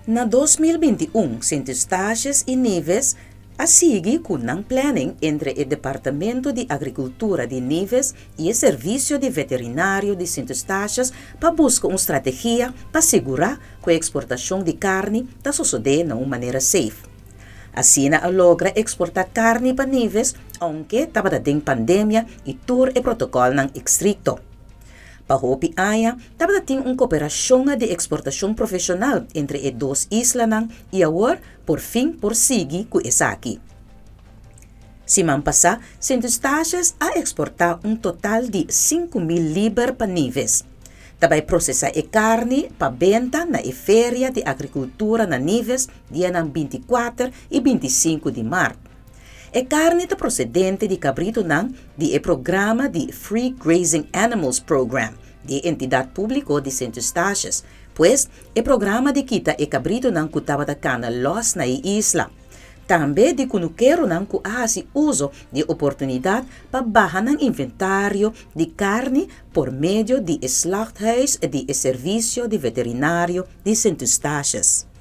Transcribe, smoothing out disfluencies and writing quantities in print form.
Na 2021, Sint Eustatius i Nevis a sigui ku nan planning entre e Departamento di Agrikultura di Nevis i e Servisio di Veterinario di Sint Eustatius pa buska un strategia pa sigurá ku e eksportashon di karni ta sosodé na un manera safe. Asina a logra eksportá karni pa Nevis ounke tabata den pandemia i tur e protokòlnan estrikto. Pa hopi aña tabata tin un koperashon di eksportashon profeshonal entre e dos islanan i awor por fin por sigui ku esaki. Siman pasá Sint Eustatius a eksportá un total di 5000 liber pa Nevis. Ta bai prosesá e karni pa benta na e Feria di Agrikultura na Nevis dianan 24 i 25 di mart. E karni ta prosedente di kabritunan di e programa di Free Grazing Animals Program di e entidat públiko di Sint Eustatius, pues e programa di kita e kabritunan ku tabata kana lòs na e isla. Tambe di kunukeronan ku a hasi uso di e oportunidat pa baha nan inventario di karni por medio di e slachthuis di e Servisio di Veterinario di Sint Eustatius.